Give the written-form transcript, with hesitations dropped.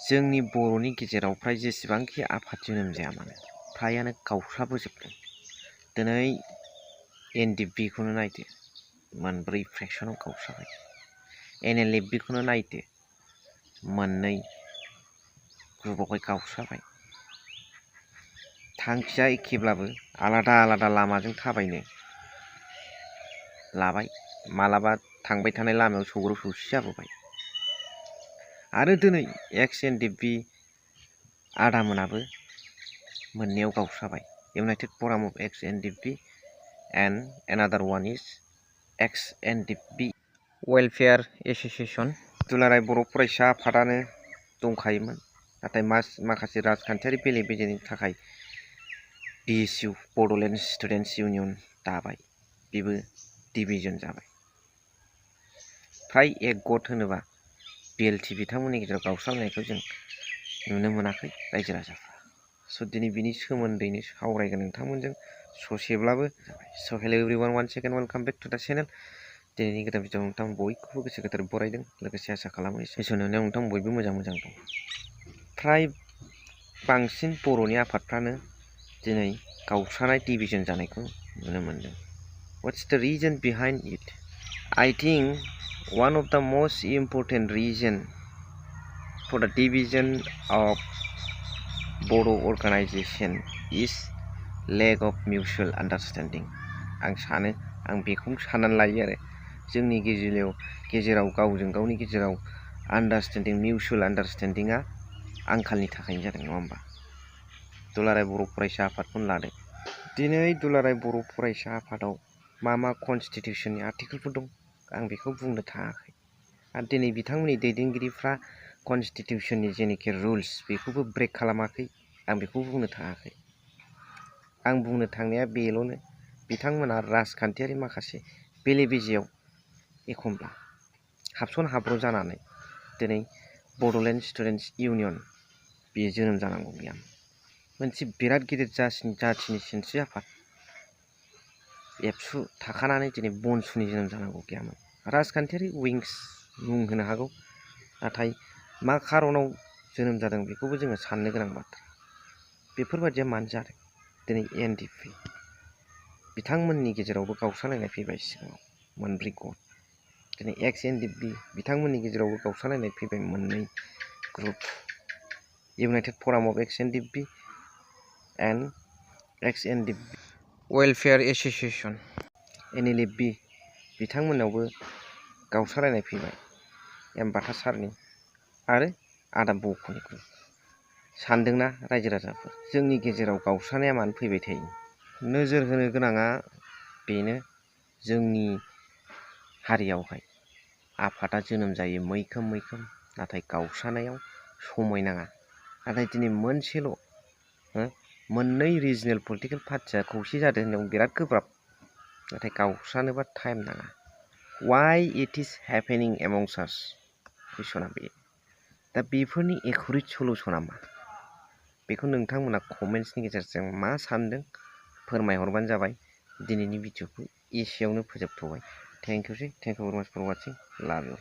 जोंनि बर'नि गेजेराव फ्राय जेसेबांखि आफाद जोनोम जाया मानो फ्रायानो गावस्राबोजोबदों। दिनै एनडिएफबिखौनो नायदो, मोनब्रै फ्रेक्सनाव गावस्राबाय। एनएलएफबिखौनो नायदो, मोननै ग्रुपआवहाय गावस्राबाय। थांखिया एखेब्लाबो आलादा आलादा लामाजों थाबायनो लाबाय। मालाबा थांबाय थानाय लामायाव सौग्राव सौसि जाबोबाय। आरो दिनै एक्स एनडिएफबि आदामोनाबो मोननैयाव गावस्राबाय। United forum of ex NDFB and another one is ex NDFB welfare association. दुलाराय बर' फरायसा आफादानो दंखायोमोन, नाथाय माखासे राजखान्थियारि बेले बेजेनि थाखाय BSU बड'लेण्ड स्टुडेन्टस इउनियन दाबाय, बेबो डिभिजन जाबाय। फ्राय एक गट होनोबा BLT बिथांमोननि गेजेराव गावस्रानायखौ जों नुनो मोनाखै रायजो राजाफ्रा। स' दिनै बिनि सोमोन्दैनो सावरायगोन नोंथांमोनजों ससेब्लाबो। So' hello' everyone, one second welcome back to the channel. दिनैनि गोदान भिडिअ नोंथां बयखौबो गोसो गोथारै बरायदों, लोगोसे आसा खालामो सेसन होनायाव नोंथां बयबो मोजां दं। फ्राय बांसिन बर'नि आफादफ्रानो दिनै गावस्रानाय डिभिजन जानायखौ नुनो मोनदों। What's the reason behind it? I think one of the most important reason for the division of Bodo organization is lack of mutual understanding. आं सानो, आं बेखौनो साननानै लायो आरो जोंनि गेजेराव गावजों गावनि गेजेराव मिउचुवेल आन्डारस्टेन्डिंआ आंखालनि थाखायनो जादों, नङा होमबा? दुलाराय बर' फरायसा आफादखौनो लादो। दिनै दुलाराय बर' फरायसा आफादाव मा कनस्टिटिउसननि आर्टिकेलफोर दं आं बेखौ बुंनो थाङाखै। आरो दिनै बिथांमोननि दैदेनगिरिफ्रा कनस्टिटिउसननि जेनोखि रुल्स बेखौबो ब्रेक खालामाखै, आं बेखौ बुंनो थाङाखै। आं बुंनो थांनाया बेल'नो, बिथांमोना राजखान्थियारि माखासे बेले बेजेयाव एखमब्ला हाबसन हाब्र' जानानै दिनै बड'लेण्ड स्टुडेन्टस इउनियन बेयो जोनोम जानांगौ गैयामोन। मोनसे बिराद गिदिर जाथिनि सिनस्रि आफाद एबसु थाखानानै दिनै बनसुनि जोनोम जानांगौ गैयामोन। राजखान्थियारि उइंस मुं होनो हागौ, नाथाय मा खारनाव जोनोम जादों बेखौबो जोङो साननो गोनां बाथ्रा। बेफोरबायदिया मानो जादों? दिनै एनडिएफबि बिथांमोननि गेजेरावबो गावस्रालायनाय फैबाय सिगाङाव मोनब्रै गट। दिनै एक्स एनडिएफबि बिथांमोननि गेजेरावबो गावस्रालायनाय फैबाय मोननै group, united forum of ex NDFB and ex NDFB welfare association NLFB बिथांमोनावबो गावस्रालायनाय फैबाय एमबाथा सारनि आरो आदा बख'नि ग्रुप। सानदोंना रायजो राजाफोर, जोंनि गेजेराव गावस्रानाया मानो फैबाय थायो? नोजोर होनो गोनाङा बेनो, जोंनि हारियावहाय आफादा जोनोम जायो मैखोम, नाथाय गावस्रानायाव समय नाङा। नाथाय दिनै मोनसेल' मोननै रिजनेल पलिटिकेल पार्टिया खौसे जादों होननायाव बिराद गोब्राब, नाथाय गावस्रानोबा टाइम नाङा। वाइ इट इज हेपेनिं एमंस आस? कुइसना बे। दा बेफोरनि एकुरेट सलुसना मा? बेखौ नोंथांमोना कमेन्ट्सनि गेजेरजों मा सानदों फोरमायहरबानो जाबाय। दिनैनि भिडिअखौ एसेयावनो फोजोबथ'बाय। थेंक इउ भेरि माच फर वाचिं। लाभ इउ।